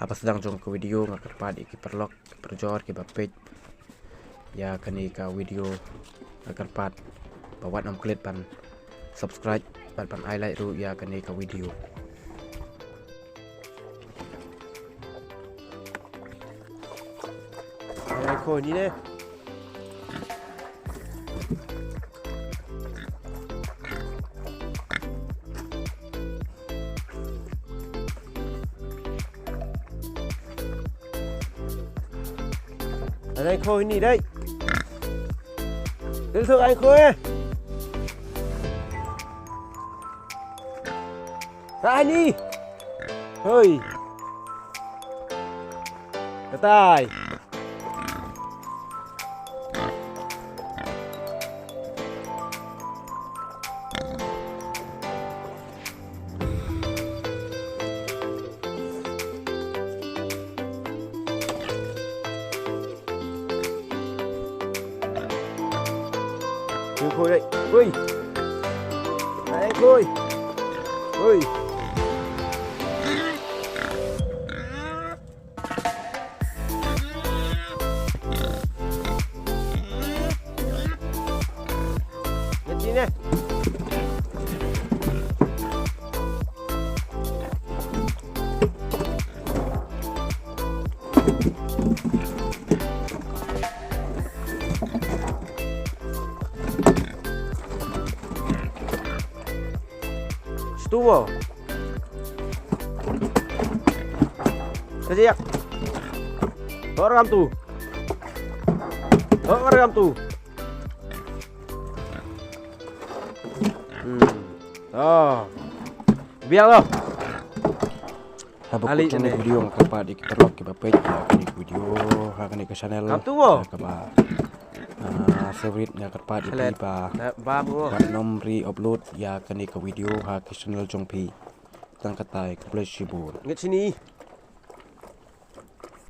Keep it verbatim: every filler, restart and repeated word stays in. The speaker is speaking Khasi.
Ba sdang jong ka video nga kyrpad ïa ki paralok, ki parajor, ki ba peit ïa kane ka video, nga kyrpad ba wat nym klet ban subscribe bad ban ai like ruh ïa kane ka video. Ai khoi ni ne. Ai khoi ni dei. Dei so ai khoi. Ai ni. Hoi. Katai. Khoi dei. Ui. Ai khoi. Ui. Stu mo. Ka jiak. Tor kam tu. Tor kam tu. Hmm. Oh. Biar lo. Haba kut jong kane ka video nga kyrpad ïa ki paralok ki ba peit ïa kane ka video ha kane ka channel. Kam tu mo. Kaba, ah, favorite nga kyrpad ïa phi ba. Ba mo. Wat nym re-upload ïa kane ka video ha ka channel jong phi. Tang katai, khublei shibun. Ngat sini.